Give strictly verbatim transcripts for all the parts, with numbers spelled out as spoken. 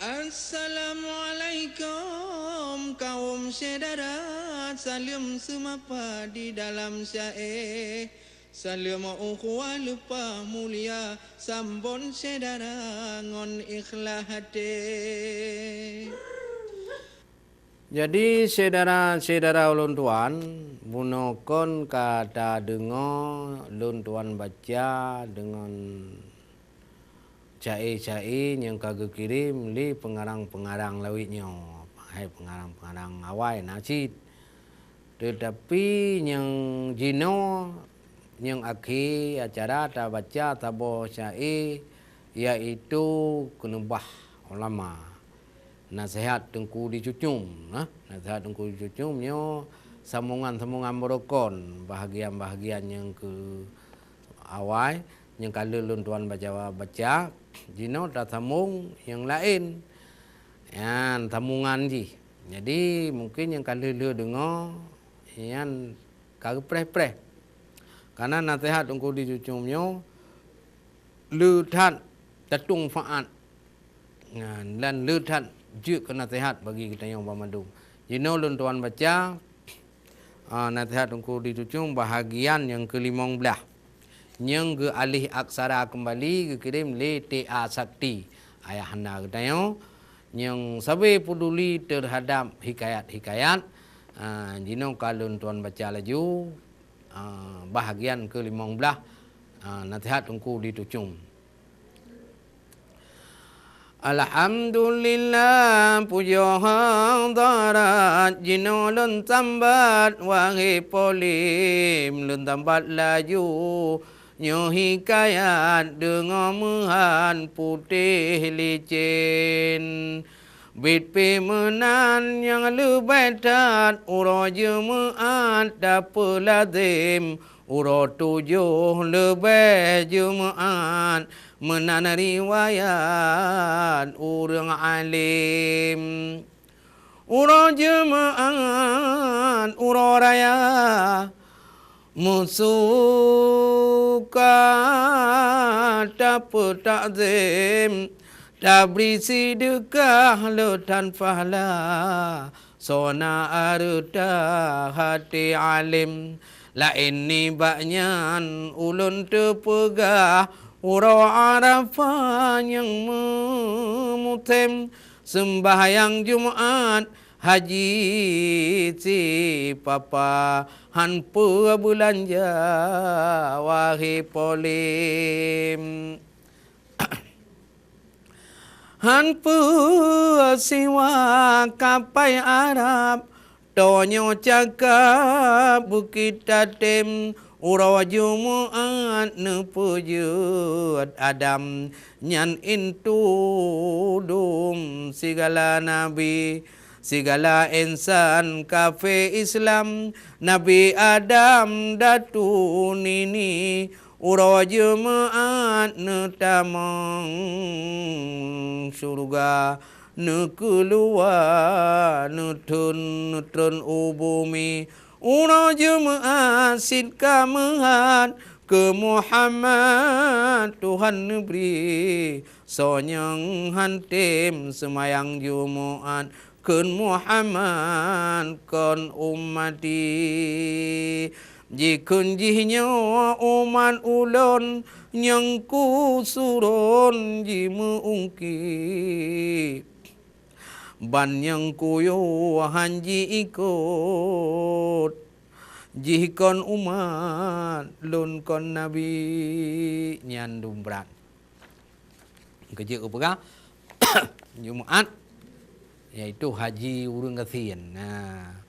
Assalamualaikum kaum syedara, saleuem seumapa di dalam syae. Saleuem ukhuwah leupah mulia, sambon syedara ngon ikhlas até. Jadi, syedara-syedara ulôn tuan, bunoe kon ka tadeungoe lôn tuan baca deungon syae-syae nyang ka geukirém lé peungarang-peungarang lawét nyoe. Hai peungarang-peungarang awai na cit. Teutapi nyang jinoe, nyang akhé acara tabaca saboh syae, yaitu Keuneubah Ulama. Naseuhat Teungku Di Cucum, nah, naseuhat Teungku Di Cucum nyoe sambongan-sambongan beurukon, bahagian-bahagian nyang keu awai, nyang ka lheueh lôn tuan baca, baca, jinoe tasambong nyang laén. Nyan sambongan jih. Jadi, mungken nyang ka lheueh-lheueh deungoe, nyan ka geupreh-preh. Karena naseuhat Teungku Di Cucum nyoe le that tatueng manfaat. Nah, dan le that jeuet keu naseuhat bagi geutanyoe banmandum. Jinoe lôn tuan baca, ah, naseuhat Teungku Di Cucum bahagian nyang keulimong blaih. Nyang geualih aksara keumbali geukirém lé T A Sakti, ayahanda geutanyoe, nyang sabe peuduli teuhadab hikayat-hikayat. Ah, jinoe ka lôn tuan baca laju, ah, bahagian keulimong blaih, ah, naseuhat Teungku Di Cucum. Alhamdulillah, pujoe hadarat, jinoe lôn tambat, wahé polém, lôn tambat laju. Nyoe hikayat deungoe meuhan putéh licén. Bit pih meunan nyang leubeh that, uroe Jumeu'at tapeulazém, uroe tujoh leubeh Jumeu'at, meunan riwayat ureuëng além. Uroe Jumeu'at, uroe raya, meusuka tapeutakzém, tabri sideukah le that pahla, soe na areuta hati além. Laén nibak nyan ulôn teupeugah, uroe Arafah nyang meumusém, seumbahyang Jumeu'at, haji sipapa, han peue beulanja, wahé polém. Han peue siwa kapai Arab, tanyoe cakap bukét tatém, uroe Jumeu'at neupeujeuet Adam, nyan in tudum sigala nabi, sigala insan kafé Islam, Nabi Adam datu nini, uroe Jumeu'at neutamong syeuruga, neukeuluwa neuthon neutron u bumi. Uroe Jumeu'at cit ka meuhat keu Muhammad Tuhan neubri, soe nyang han tem seumayang Jumeu'at, kheun Muhammad kon umati. Jikheun jihnyoe umat ulôn nyang kusuron jimeuungki. Ban nyang kuyue han jiikot, jih kon umat lôn kon nabi. Nyan dum brat. Keujeuet geupeugah, Jumeu'at, yaitu haji ureuëng gasien. Nah.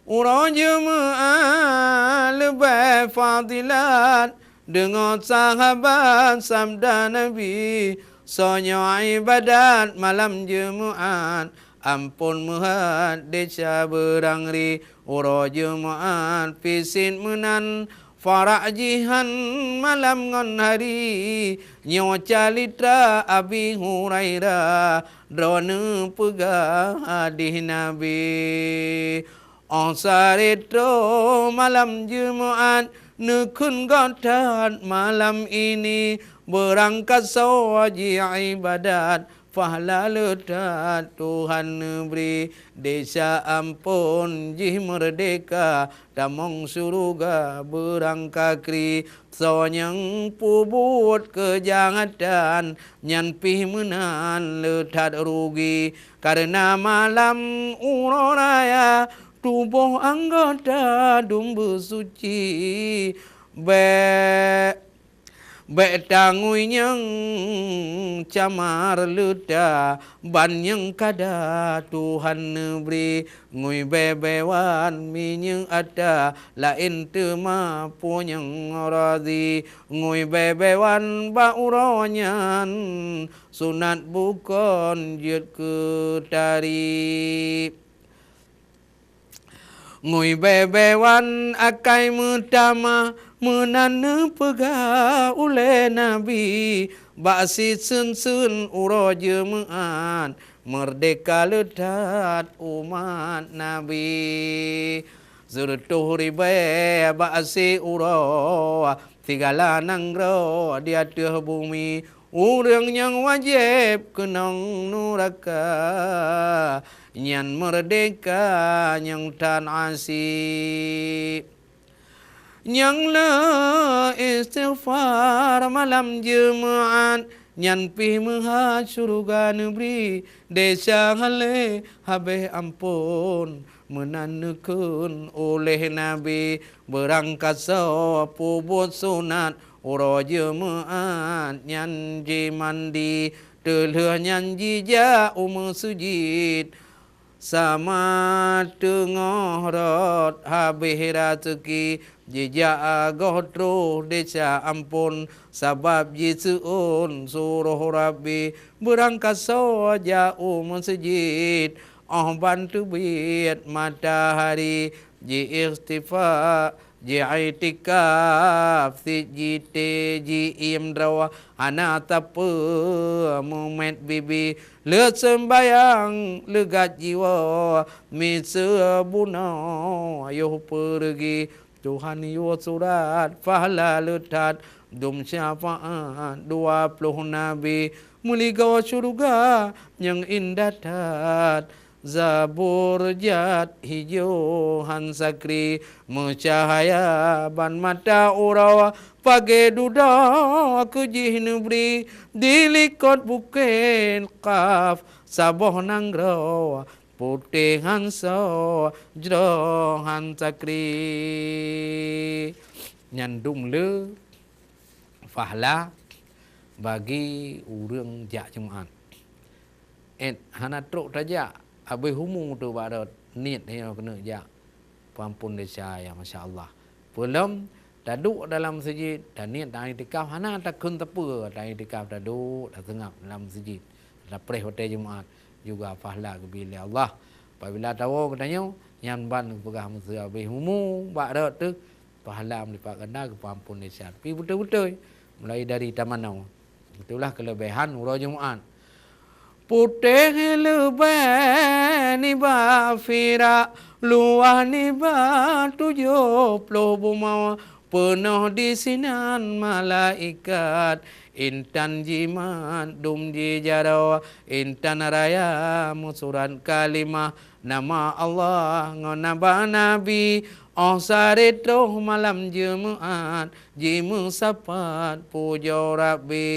Uroe Jumeu'at leubeh fadilat, deungoe sahabat sabda Nabi, soe nyoe ibadat malam Jumeu'at, amphon meuhat desya beurangri. Uroe Jumeu'at pih cit meunan, farak jihan malam ngon hari. Nyoe calitra Abi Hurairah, droeneuh peugah hadih Nabi. Óh sareutôh malam Jumeu'at, neukheun gob that malam ini, beurangkat soe jiibadat, Pahala le that Tuhan neubri, desya amphon jih meurdehka, tamong syeuruga beurangkakri. Soe nyang peubuet keujahatan, nyan pih meunan le that rugi. Kareuna malam uroe raya, tuboh anggota dum beusuci. Bék Bék tangui nyang camar leuta, ban nyang kada Tuhan neubri. Ngui bée-bée wan minyeuk ata, laén teuma peue nyang razi. Ngui bée-bée wan bak uroe nyan, sunat bukon jeuet keu tarek. Ngui bée-bée wan akai meutamah, meunan neupeugah ulée Nabi, bak siseun-seun uroe Jeumeu'at, meurdehka le that umat Nabi. Sireutôh ribée bak siuroe, sigala nanggroe di ateueh bumi, ureuëng nyang wajéb keunong nuraka, nyan meurdehka nyang that asyik. Nyang le istighfar malam Jeumeu'at, nyan pih meuhat syeuruga neubri, desya halé habéh amphon. Meunan neukheun ulée Nabi, beurangkasoe peubuet sunat uroe Jeumeu'at nyan jimandi, teulheueh nyan jijak u meuseujid. Sama teungoh rot habéh raseuki, jijak agoh troh desya amphon, sabab jiseuôn suroh Rabbi. Beurangkasoe jak u meuseujid, óh ban teubiet matahari, ji-ikhtifa, ji-i'tikaf, ji-, ji-, jiiem droe, hana sapeue mumet bibi. Le seumbayang leugat jiwoe, miseue bunoe yoh peureugi. Tuhan yue surat pahala le that, dum syafaat dua ploh nabi, meuligoe syeuruga nyang indah that. Zabur jat hijo han sakri, meucahaya ban mata uroe, pagée dudoe keu jih neubri, di likot Bukét Qaf saboh nanggroe, putéh han soe jroh han sakri. Nyan dum le pahala bagi ureuëng jak Jumat. Et hana trok tajak, abéh umu tu bak rot niet nyoe keuneuk jak peuampon desya, ya masya Allah. Peulom taduek dalam meuseujid, taniet ta-i'tikaf, hana takheun sapeue, ta-i'tikaf taduek taseungab dalam meuseujid. Tapreh watée Jumat juga pahala geubri lé Allah. Apabila tawoe geutanyoe, nyan ban geupeugah meuseu abéh umu bak rot teuh, pahala meulipat ganda geupeuampon desya. Tapi beutôi-beutôi, mulai dari tamanoe. Itulah keuleubehan uroe Jumat. Putéh leubeh nibak pirak, luwah nibak tujoh ploh bumoe, peunoh disinan malaikat, intan jimat dum jijaroe, intan raya meusurat kalimah, nama Allah ngon nama Nabi, óh saréh troh malam Jumat, jimeusapat pujoe Rabbi.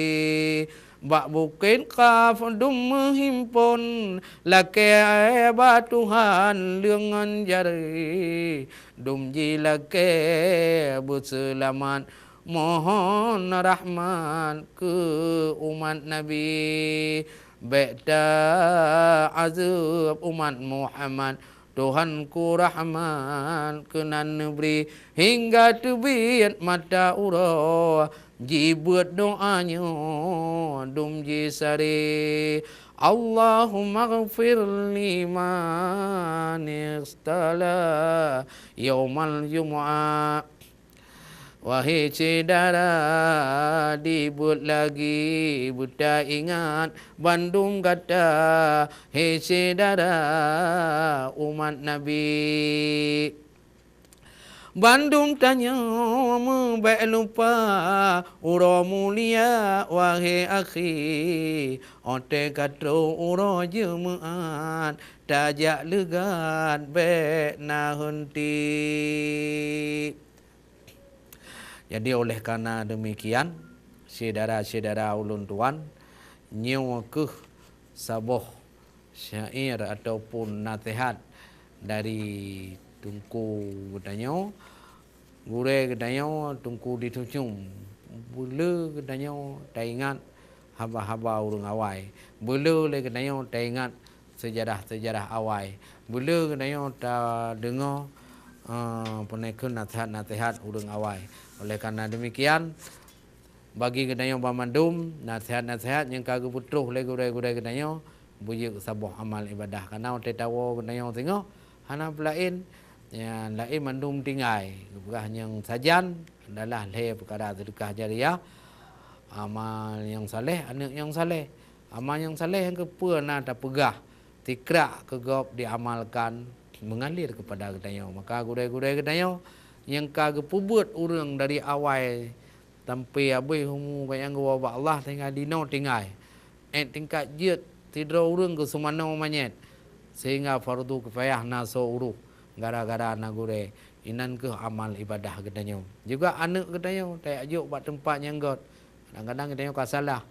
Bak Bukét Qaf dum meuhimpon, lakée bak Tuhan leungon jari, dum jilakée beuseulamat, mohon rahmat keu umat Nabi. Bék ta-azeueb umat Muhammad, Tuhanku rahmat keunan neubri, hingga teubiet mata uroe, jibeuet doá nyoe dum jisari. Allahummaghfir liman iqtala yaumal jumu'ah. Wahé syedara, dibeuet lagi beutaingat bandum gata, hé syedara umat Nabi. Bandum tanyoe meubèk lupa uroe mulia, wahé akhi, 'oh teuka trok uroe Jeumeu'at, tajak leugat bèk na heunti. Jadi, oleh karena demikian, syedara-syedara ulôn tuan, nyoe keuh saboh syair ataupun naseuhat dari Teungku geutanyoe, gurèe geutanyoe Teungku Disucum. Beu le geutanyoe taingat haba-haba ureueng awai. Beu le lé geutanyoe taingat seujarah-seujarah awai. Beu le geutanyoe tadeungoe, eh, peuneukheun naseuhat-naseuhat ureueng awai. Oleh karena demikian, bagi geutanyoe banmandum, naseuhat-naseuhat nyang ka geupeutroh lé gurèe-gurèe geutanyoe, beujeuet saboh amal ibadah. Karena watèe tawoe geutanyoe singoh, hana peulaén, nyang laén mandum tinggai. Geupeugah nyang sajan adalah lhèe peukara seudeukah jariah, amal nyang saleh, aneuk nyang saleh. Amal nyang saleh nyang keupeue na tapeugah, sikrak keu gob diamalkan, meungalir keupada geutanyoe. Maka gurèe-gurèe geutanyoe nyang ka geupeubuet ureueng dari awai sampoe habéh umu, bak nyang geuwoe bak Allah, sehingga dinoe tinggai. Èt tingkat jeuet sidroe ureueng keu seumanoe manyèt, sehingga fardu kifayah na soe urôh gara-gara na gurèe. Inan keuh amal ibadah geutanyoe. Juga aneuk geutanyoe tajak jok bak teumpat nyang göt. Kadang-kadang geutanyoe ka salah.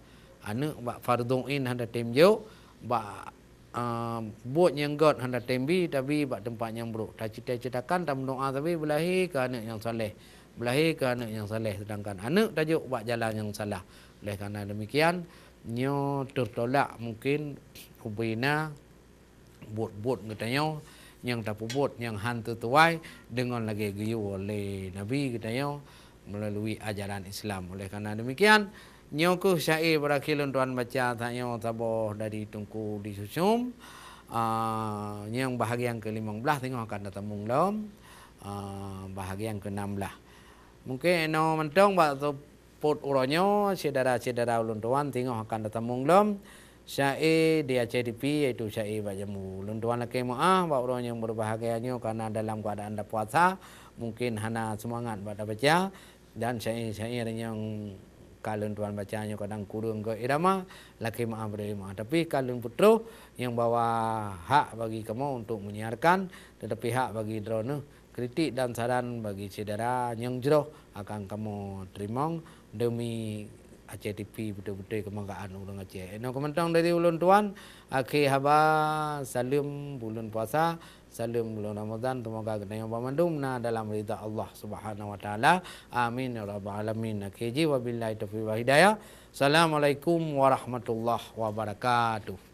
Aneuk bak fardu ain hana tem jok, bak ah, buet nyang göt hana tem bi, tabi bak teumpat nyang brôk. Tacita-citakan, tameudoa sabe beulahé keu aneuk nyang saleh, beulahé keu aneuk nyang saleh, seudangkan aneuk tajok bak jalan nyang salah. Oleh karena demikian, nyoe teutolak mungkin ubena buet-buet geutanyoe nyang tapeubuet nyang han teutuwai deungon lagèe geuyue lé Nabi geutanyoe meulalu ajaran Islam. Oleh karena demikian, nyoe keuh syair beurakhier lôn tuan baca, tanyoe saboh dari Teungku Disucum, ah, nyang bahagian keulimong blaih singoh akan tatamong lom, ah, bahagian keunam blaih. Mungkin inoe mantong bak seupôt uroe nyoe, syedara-syedara ulôn tuan singoh akan tatamong lom syair di Aceh T V, yaitu syair bak jambu. Ulôn tuan lakèe meu'ah bak uroe nyang berbahagia nyoe karena dalam keadaan tapuasa, mungkin hana seumangat bak tabaca, dan syair-syair nyang ka lôn tuan baca nyoe kadang kureueng keu irama, lakèe meu'ah, bri meu'ah. Tapi ka lôn peutroh nyang bahwa hak bagi kamoe untuk menyiarkan, tetapi hak bagi droeneuh kritik dan saran bagi syedara nyang jroh akan kamoe teurimong demi Aceh T V, beutôi-beutôi keubanggaan ureueng Aceh. Inoe keuh mantong dari ulôn tuan, akhé haba, saleuem buleuen puasa, saleuem buleuen Ramadhan, seumoga geutanyoe banmandum na dalam ridha Allah Subhanahu wa Taala. Amin ya rabbal alamin. Akhé jih, wabillahi taufiq wal hidayah. Assalamualaikum warahmatullahi wabarakatuh.